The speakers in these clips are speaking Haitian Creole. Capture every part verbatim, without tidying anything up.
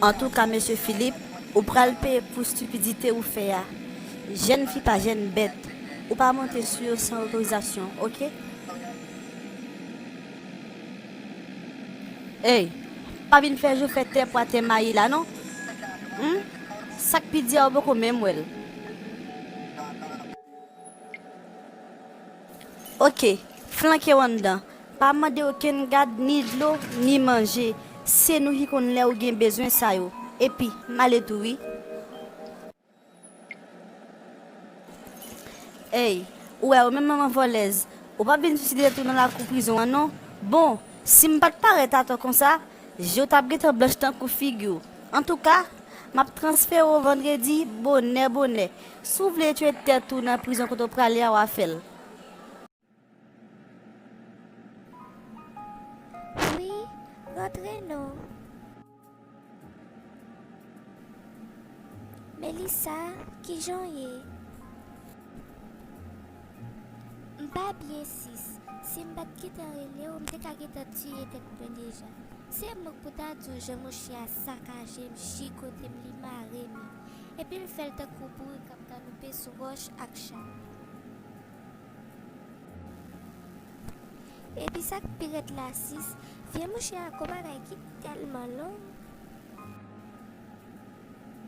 Antouka, mesye Philippe, ou pral peye pou stipidite ou fè a. Jèn fi pa jèn bèt. Ou pa monte sou yo san otorizasyon, oke? Ey, pa vin fè jou fè tè pou atè mayi la non. Hmm? Sa k pi di a ou poko menm wè l. Oke, flanke w anndan. Pa mande okenn gad, ni dlo, ni manje. Se nou ki konn lè ou gen bezwen sa yo. Epi, m ale tou wi. Ey, ou wè, ou menm manman vòlèz, ou p ap vin swiside tèt ou nan lakou prizon an non. Bon, si m pa t parèt atò konsa, je w t ap gentan blanch tankou figi w. Antouka, m ap transfere w vandredi, bonè bonè. Si w vle tye tèt ou nan prizon kote w prale a, w a fè l. Wi, rantre non. Melissa, kijan w ye? M pa byen, sis. Si m pa t gentan rele w, m te ka gentan tiye tèt mwen deja. Se mwen k pou ta di w jan mouche a sakaje m, chigote m, li mare m. Epi l fè l tankou bourik k ap galoupe sou wòch ak chay. Epi sa k pi rèd la, sis, vye mouche a gon bagay ki tèlman long.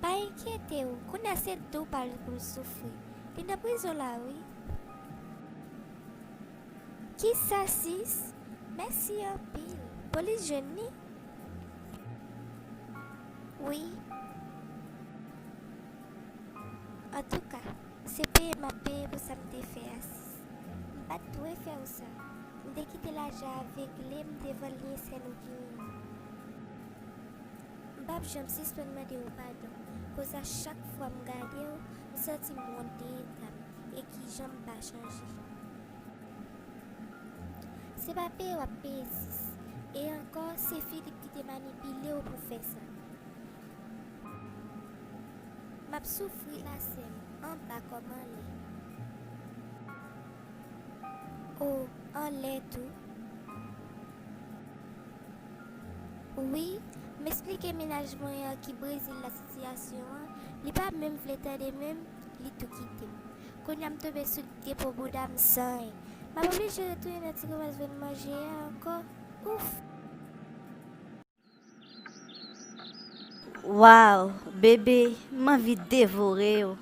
Pa enkyete w, kounye a se dou pa l pou l soufri. Li nan prizon la, wi. Kisa, sis? Mèsi anpil. Polis jwenn li? Wi. Antouka, se peye m ap peye pou sa m te fè a, sis. M pa t dwe fè w sa. M te kite lajan avegle m devan lyen sèl ou genyen an. M p ap janm sispann mande w padon, koz a chak fwa m gade w, m santi m wont de eta m e kijan m pa chanje. Se pa peye w ap peye, sis. E ankò, se Philippe ki te manipile w pou fè sa. M ap soufri la, sè m, anba kòm anlè. O, anlè tou. Wi, m esplike mennaj mwen an ki Brezil la sitiyasyon an, li pa menm vle tande menm, li tou kite m. Kounye a m tonbe sou depo bouda m san anyen. M ap oblije retounen nan ti komès vann manje a ankò. Ouf! Waw, bebe, m anvi devore w.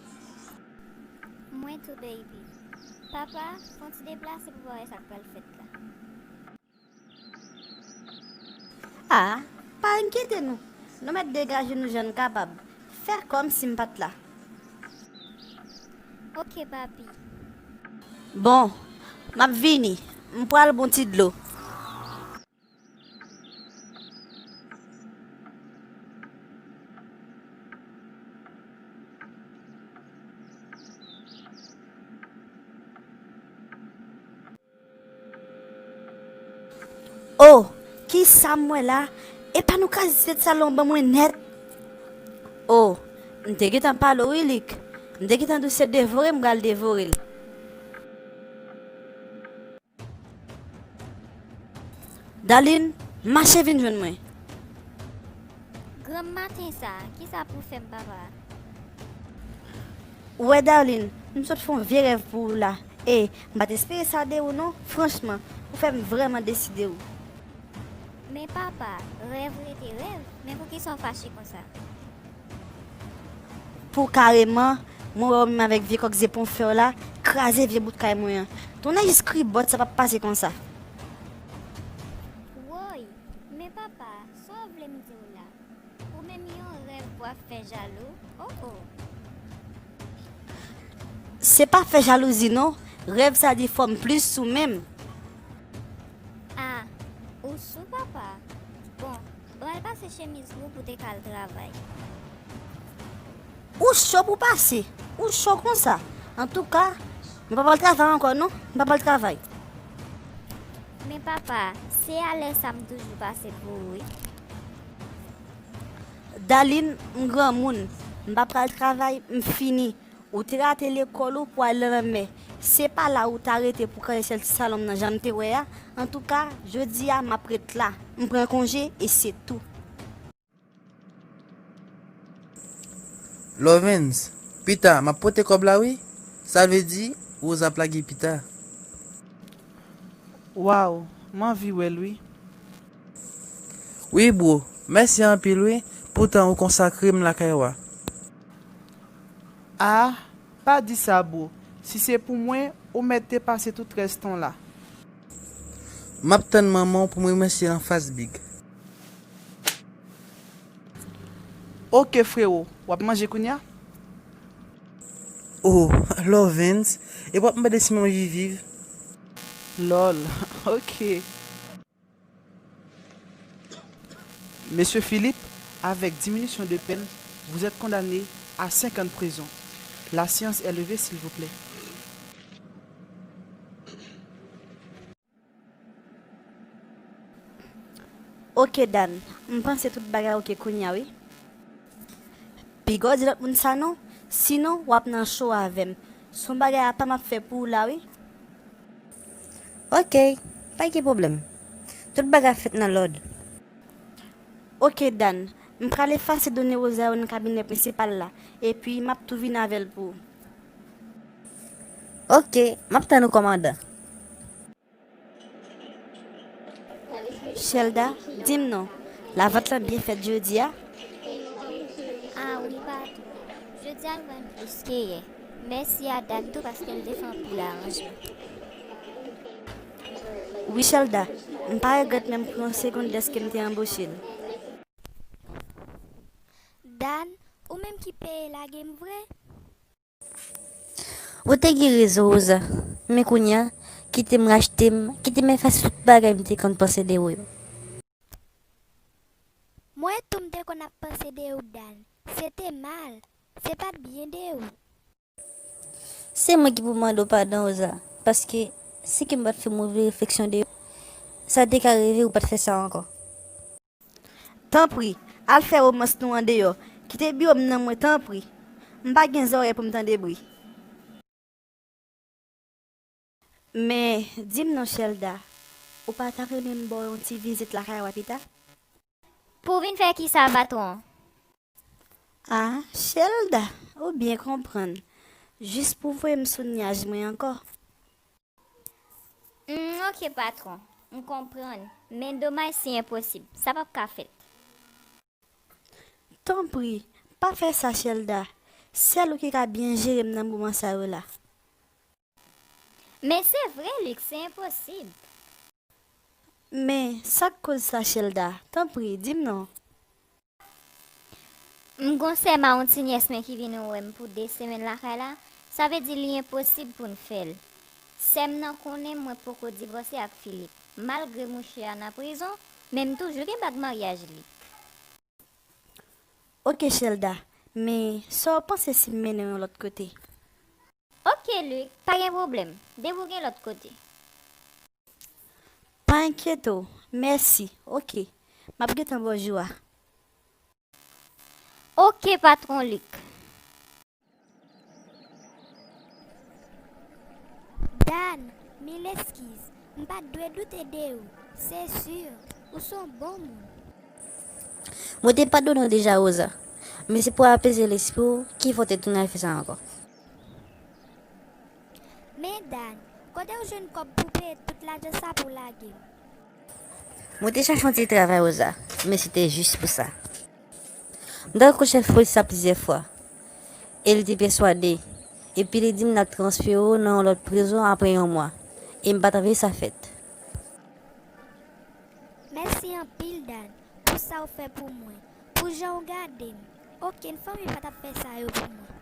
Mwen tou, baby. Papa, fè yon ti deplase pou pa wè sa k pral fèt la. A, pa enkyete nou. Nou mèt degaje nou jan n kapab. Fè kòmsi m pa t la. Oke, papi. Bon, m ap vini. M pral bon ti dlo. O, kisa m wè la? Epa nou kraze ti tèt salon ban mwen nèt. O, m te gentan pale w wi, Lik. M te gentan di w se devore m pral devore l. Darline, mache vin jwenn mwen. Granm maten sa, kisa pou fè m, papa? Ou wè, Darline, m sot fè yon vye rèv pou ou la. E, m pa t espere sa de ou non, franchman, ou fè m vrèman deside w. Men papa, rèv rete rèv, men poukisa w fache konsa? Pou kareman, mwen wè w menm avèk vye kòk zepon fè w la, kraze vye bout kay mwen an. Tonnè jis kribòt, sa p ap pase konsa. Woy, men papa, sa w vle m di w la? Ou menm yon rèv w ap fè jalou? O o. Se pa fè jalouzi non, rèv sa di fò m plis sou menm. A, ou sou papa? Bon, ban m al pase chemiz gou pou te ka al travay. Ou cho pou pase, ou cho konsa. Antouka, m pa pral travay ankò non, m pa pral travay. Men papa, se alè sa m toujou pase pou ou wi. Darline, m granmoun, m pa pral travay, m fini. Ou te rate lekòl ou pou al nan lanmè. Se pa la ou ta rete pou kraze sèl ti salon m nan jan m te wè a. Antouka, jodi a m ap ret la. M pran konje e se tou. Lovens, pita, m ap pote kòb la wi. Sa vle di, Rosa ap lage pita. Waw, m anvi wè l wi. Wi bro, mèsi anpil wi, pou tan ou konsakre m lakay ou a. Ah, pa di sa bro, si se pou mwen, ou mèt te pase tout rès tan la. M ap tann manman w pou m remèsye l anfas big. Oke frewo, w ap manje kounya? Oh, Lovens, e w ap mande si m anvi viv? Lol, oke. Monsieur Philippe, avec diminution de peine, vous êtes condamné à cinq ans de prison. La séance est levée, s'il vous plaît. Oke Dan, m panse tout bagay oke kounya wi. Piga w di lòt moun sa non, sinon w ap nan cho avè m. Se yon bagay apa m ap fè pou ou la wi. Oke, pa gen pwoblèm. Tout bagay ap fèt nan lòd. Oke Dan, m pral efase done Rosa yo nan kabinè prensipal la, epi m ap tou vin avè l pou ou. Oke, m ap tann ou kòmandan. Chelda, di m non, lavant lan byen fèt jodi a? Ah wi patwon, jodi a m vann plis ke yè. Mèsi a Dan tou paske l te fè anpil aranjman. Wi Chelda, m pa regrèt menm pou yon segonn dèske m te anboche l. Dan, ou menm ki peye lage m vre? Ou te gen rezon Rosa, men kounya, kite m rachte m, kite m efase tout bagay m te konn panse de ou yo. Mwen tou m te konn ap panse de ou Dan, se te mal, se pa t byen de ou. Se mwen ki pou mande w padon Rosa, paske si ke m pa t fè move refleksyon de ou, sa te ka rive ou pa t fè sa ankò. Tanpri, al fè womans nou andeyò. Kite biwo m nan mwen tanpri. M pa gen zòrèy pou m tande bri. Men, di m non Chelda, ou pa ta renmen m ba w yon ti vizit lakay ou a pita? Pou w vin fè kisa patwon? Ah, Chelda, ou byen konprann. Jis pou voye m sou nyaj mwen ankò. Hmm, ok patwon, m konprann, men domaj se enposib, sa p ap ka fèt. Tanpri, pa fè sa Chelda, sèl ou ki ka byen jere m nan moman sa yo la. Men se vre Luc, se enposib. Men, sa k koz sa Chelda? Tanpri, di m non. M gon sè m a yon ti nyès mwen ki vin wè m pou de semèn lakay la, sa vle di li enposib pou n fè l. Sè m nan konnen mwen poko divòse ak Philippe, malgre mouche a nan prizon, men m toujou gen bag maryaj li. Ok Chelda, men sa w panse si m mennen w yon lòt kote? Ok Luc, pa gen pwoblèm, depi w gen lòt kote. Pa enkyete w, mèsi, ok, m ap gentan ba w jou a. Ok patwon Luc. Dan, mil eskiz, m pa t dwe doute de ou, se si, ou se yon bon moun. Mwen te padone w deja Rosa, men se pou apeze lespri w ki fè w te tounen al fè sa ankò. Men Dan, kote w jwenn kòb pou peye tout lajan sa pou w lage m? Mwen te chache yon ti travay Rosa, men se te jis pou sa. M t al kot chèf polis la plizyè fwa, e li te pèswade, epi li di m l ap transfere w nan yon lòt prizon apre yon mwa, e m pa t anvi sa fèt. Mèsi anpil Dan, pou sa w fè pou mwen, pou jan w gade m. Okenn fanmi pa t ap fè sa yo pou mwen.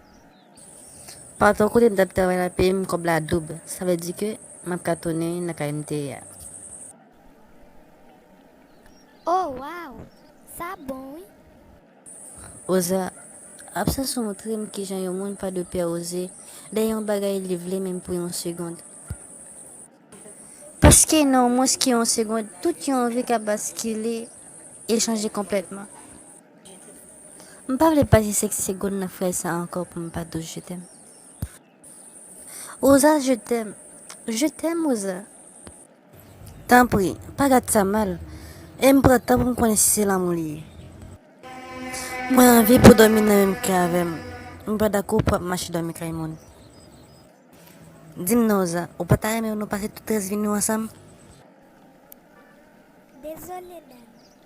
Patwon kote m t ap travay la peye m kòb la doub, sa vle di ke m ap ka tounen nan kay m te ye a. Oh waw, sa bon wi. Rosa, absans ou montre m kijan yon moun pa dwe pè oze dèyè yon bagay li vle menm pou yon segond. Paske nan mwens ke yon segond, tout yon vi ka baskile e chanje konplètman. M pa vle pase senk segond nan fraz sa ankò pou m pa di w je t'aime. Rosa, je t'aime. Je t'aime, Rosa. Tanpri, pa gad sa mal. E m pran tan pou m konnen si se lanmou li ye. Mwen anvi pou w dòmi nan menm kay avè m. M pa dakò pou ap mache dòmi kay moun. Di m non, Oza, ou pa ta renmen nou pase tout rès vi nou ansanm? Dezole, Dan.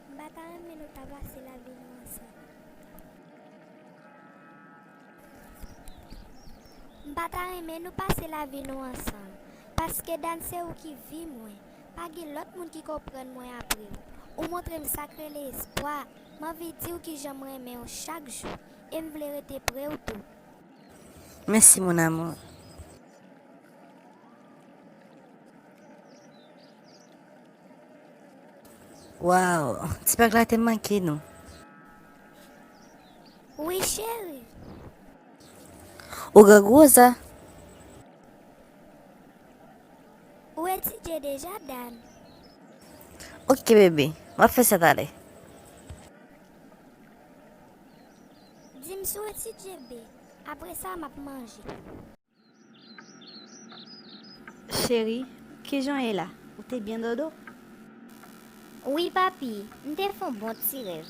M pa ta renmen nou ta pase lavi nou ansanm. M pa ta renmen nou pase lavi nou ansanm, paske Dan se ou ki vi mwen. Pa gen lòt moun ki konprann mwen apre w. Ou montre m sa k rele espwa. M anvi di w kijan m renmen w chak jou, e m vle rete pre w tou. Mèsi, mon amour. Waw, ti bag la te manke nou. Wi, cheri. Ou grangou, Oza? Ou etidye deja, Dan? Ok, bebe, m ap fè sa talè. Di m si w etidye, be. Apre sa, m ap manje. Cheri, kijan w ye la? Ou te byen dodo? Wi, papi, m te fè yon bon ti rèv.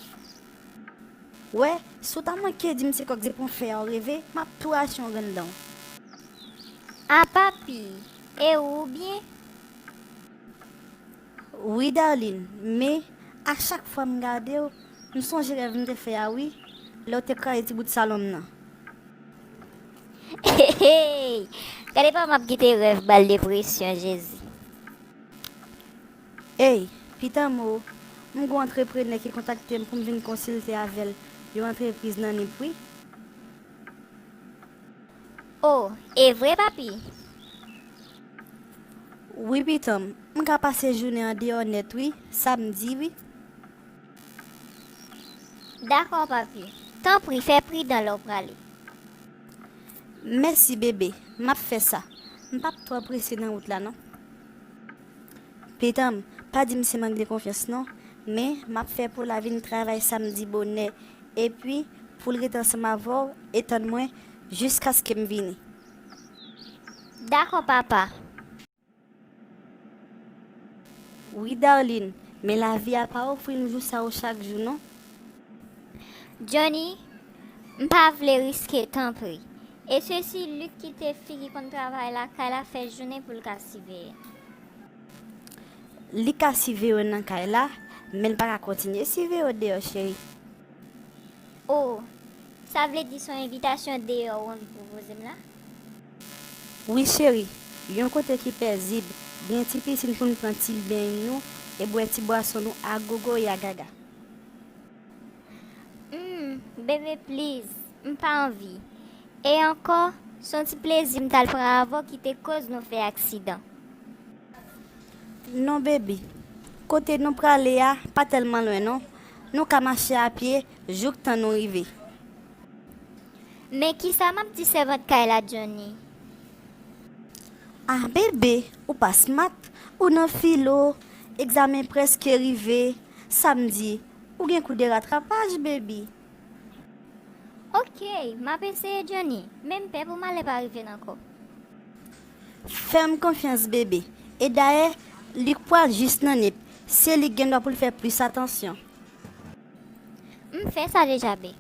Wè, si w ta manke di m se kòk zepon fè a w reve, m ap tou rache yon grenn dan w. A, papi, e ou, ou byen? Wi, darling, men a chak fwa m gade w, m sonje rèv m te fè a wi, lè w te kraze ti bout salon m nan. Hey, hey! Gade pa m ap kite rèv ba l depresyon, Jezi. Ey, pitanm o, m gon antreprenè ki kontakte m pou m vin konsilte avè l yon antrepriz nan Nip wi. O, e vre, papi? Wi, pitanm, m ka pase jounen an deyò nèt wi, samdi wi. Dakò, papi. Tanpri, fè pridan lè w prale. Mèsi, bebe. M ap fè sa. M p ap twò prese nan wout la, non. Pitanm, pa di m se mank de konfyans, non. Men, m ap fè pou l a vin travay samdi bonè. Epi, pou l rete ansanm avè w e tann mwen jiskaske m vini. Dakò, papa. Wi, darling, men lavi a pa ofri nou jou sa yo chak jou, non. Johnny, m pa vle riske, tanpri. E se si Luc kite fi ki konn travay lakay la fè jounen pou l ka siveye? Li ka siveye w nan kay la, men l pa ka kontinye siveye w deyò, cheri. O, sa vle di se yon envitasyon deyò ou anvi pwopoze m la? Wi, cheri, yon kote ki pezib, gen ti pisin pou n pran ti beny nou e bwè ti bwason nou a gogo e a gaga. Hmm, bebe, please, m pa anvi. E ankò, se yon ti plezi m t al pran avè w ki te koz nou fè aksidan. Non, bebe. Kote nou prale a pa tèlman lwen, non. Nou ka mache a pye jouktan nou rive. Men kisa m ap di sèvant kay la, Johnny? Ah, bebe, ou pa smart. Ou nan filo, egzamen prèske rive. Samdi, ou gen kou de ratrapaj, bebe. Ok, m ap eseye, Johnny, men m pè pou malè pa rive n ankò. Fè m konfyans, bebe. E dayè, Luc pral jis nan Nip. Se li k gen dwa pou l fè plis atansyon. M fè sa deja, be.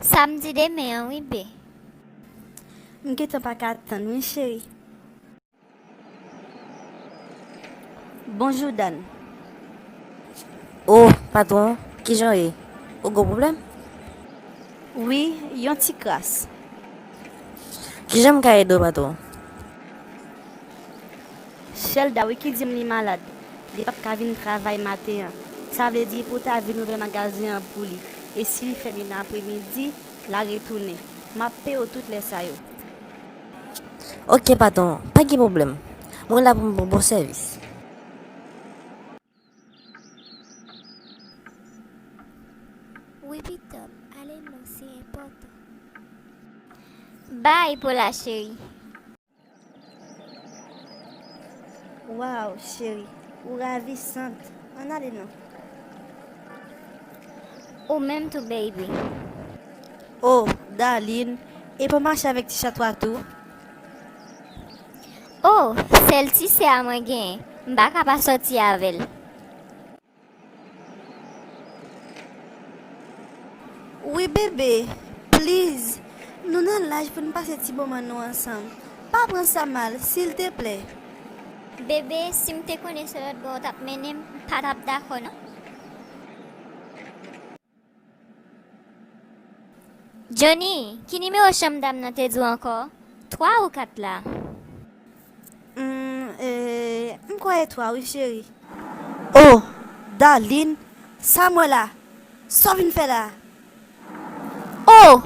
Samdi demen an, wi, be. M gentan pa ka tann, wi, cheri. Bonjou, Dan. O, patwon, kijan w ye? Ou gen pwoblèm? Wi, yon ti kras. Kijan m ka ede w, patwon? Chèlda wi ki di m li malad. Li p ap ka vin travay maten an. Sa vle di pou w ta vin ouvè magazen an pou li. E si li fèmen nan apremidi, l a retounen. M ap peye w tout lè sa yo. Ok, patwon, pa gen pwoblèm. Mwen la pou m ba w bon sèvis. Wi, pitanm, ale non, se enpòtan. Bay, Paula cheri. Waw, cheri, ou ravisant. Ann ale non. Ou menm tou, baby. Oh, darling, e pa w mache avèk ti chat ou a tou? Oh, sèl ti sè a mwen genyen. M pa ka pa sòti avè l. Wi, bebe, Please, nou nan laj pou n pase ti moman nou ansanm. Pa pran sa mal, silteplè. Bebe, si m te konnen se lòt bò w t ap mennen m, m pa t ap dakò non. Johnny, ki nimewo chanm dam nan te di w ankò? Twa ou kat la? Hmm, e, m kwè e twa wi, cheri. Oh, Darline, sa m wè la? Sa w vin fè la? Oh,